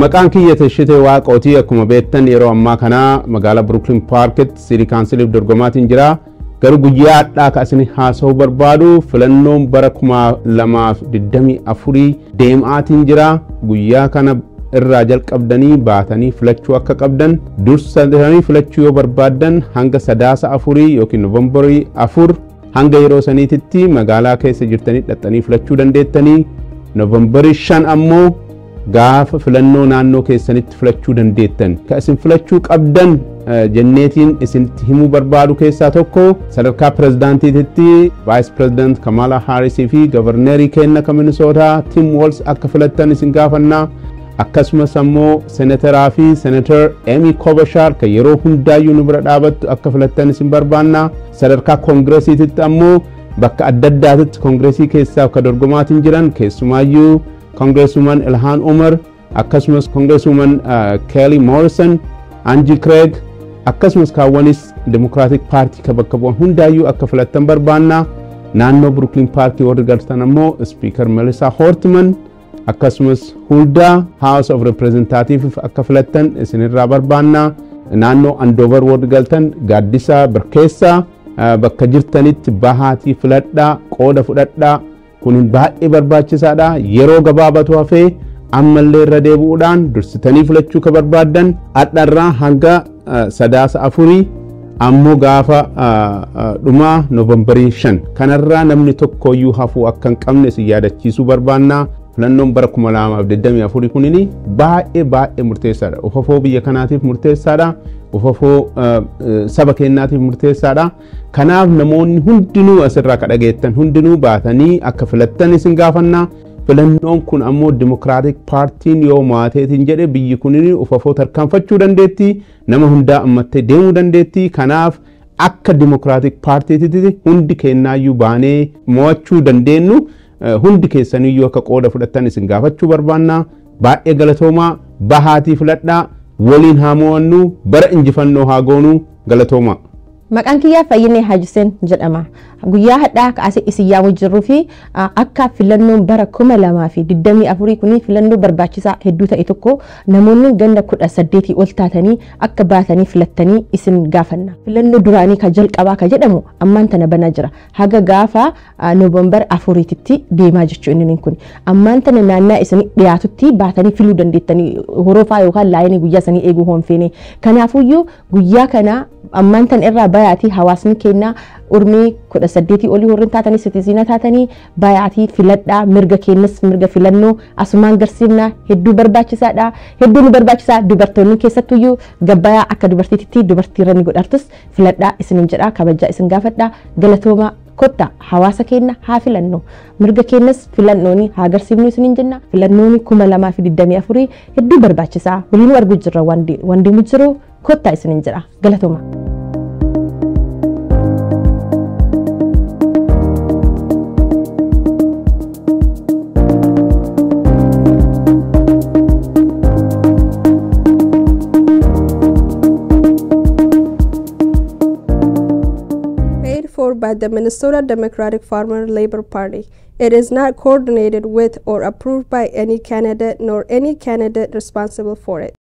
Maqaan kiyya Teshitee Waaqootii. Akkuma beektan, yeroo ammaa kana magaalaa Brooklyn Parkitti City Counciliif dorgomaatiin jira. Garuu guyyaa har'aa ka isin haasa'uu barbaadu filannoon bara 2024 deemaatiin jira. Guyyaa kana irraa jalqabdanii baatanii filachuu akka qabdan, dursanii filachuu yoo barbaaddan hanga Sadaasa 4 yookiin Noovembarii 4, hanga yeroo saniititti magaalaa keessa jirtanii dhaxxanii filachuu dandeettanii. Noovembarii 5 ammoo gaafa filannoo naannoo keessanitti filachuu dandeettan. Ka isin filachuu qabdan jenneetiin isinitti himuu barbaadu keessaa tokko, sadarkaa pirezidaantiititti Vice President Kamala Harrisii fi governorii keenya ka Minisootaa Tim Walz akka filattan isin gaafannaa. Akkasumas ammoo senataraa fi Senator Amy Klobuchar, kan yeroo hundaayyuu nu bira dhaabattu, akka filattan isin barbaanna. Sadarkaa koongireesiititti ammoo bakka adda addaatitti koongireesii keessaa akka dorgomaatiin jiran, keessumaayyuu Congresswoman Ilhan Omar, akkasumas Congresswoman Kelly Morrison, Angie Craig, akkasumas kaawwanis Democratic Party ka bakka bu'an hundaayyuu akka filattan barbaanna. Naannoo Brooklyn Park warri galtan ammoo Speaker Melissa Hortman, akkasumas hundaa House of Representatives akka filattan isinirraa barbaanna. Naannoo Andover warri galtan Gaaddisa Barkeessaa, bakka jirtanitti bahaatii filadhaa, qooda fudhadhaa. Kun baay'ee barbaachisaadha. Yeroo gabaabatu hafee, ammallee irra deebi'uudhaan dursitanii filachuu ka barbaaddan hadharraa hanga Sadaasa 4, ammoo gaafa dhumaa Noovembarii 5 kanarraa namni tokkoyyuu hafuu akka hin qabne isin yaadachiisuu barbaannaa. Filannoon bara 2024 kunini baay'ee baay'ee murteessaadha. Ufafoo biyya kanaatiif murteessaadha. Ufafoo saba keenyaatiif murteessaadha. Kanaaf namoonni hundinuu asirraa ka dhageettan hundinuu baatanii akka filattan isin gaafannaa. Filannoon kun ammoo Democratic Partyn yoo maateetiin jedhe biyyi kunini ufafoo tarkaanfachuu dandeetti. Nama hundaa ammattee deemuu dandeetti. Kanaaf akka Democratic Partytitti hundi kennaayyuu baanee mo'achuu dandeenyu, hundi keessaniyyuu akka qooda fudhattan isin gaafachuu barbaanna. Baay'ee galatoomaa, bahaatii filadhaa, waliin haa mo'annu, bara injifannoo haa goonu, galatoomaa. Maqaan kiyyaa Fayyinee Haajiseen jedhama. Guyyaa hadhaa kaasee isin yaamuu jirruu fi akka filannoon bara 2024 kuni filannoo barbaachisaa hedduu ta'e tokko, namoonni ganda 18 ol taatanii akka baatanii filattanii isin gaafanna. Filannoo duraanii ka jalqabaa ka jedhamu ammaan tana banaa jira. Haga gaafa Noovembar 4titti deemaa jechuu inni kun. Ammaan tana naannaa isin dhiyaatutti baatanii filuu dandeettanii, horofaa yookaan lineii guyyaa sanii eeguu hoon feene. Kanaafuyyuu guyyaa kana ammaan tana irraa bayaatii, hawaasni keenya urmii 18 olii warreen taatanii, citizena taatanii, bayaatii filadhaa. Mirga keenyas, mirga filannoo asumaan garsiifna. Hedduu barbaachisaadha, hedduu nu barbaachisaa. Dubartoonni keessattuyyuu gabbayaa, akka dubartiitti dubartiirra ni godhartus, filadhaa isinin jedha, kabajaa isin gaafadhaa. Galatooma. Kotta, hawaasa keenya haa filannu, mirga keenyas filannooni haa agarsiifnu isinin jenna. Filannooni 2024 hedduu barbaachisaa, waliinuu arguu jirra waan deemu jiru. Kottaa isinin jedha, galatooma. Paid for by the Minnesota Democratic Farmer Labor Party. It is not coordinated with or approved by any candidate nor any candidate responsible for it.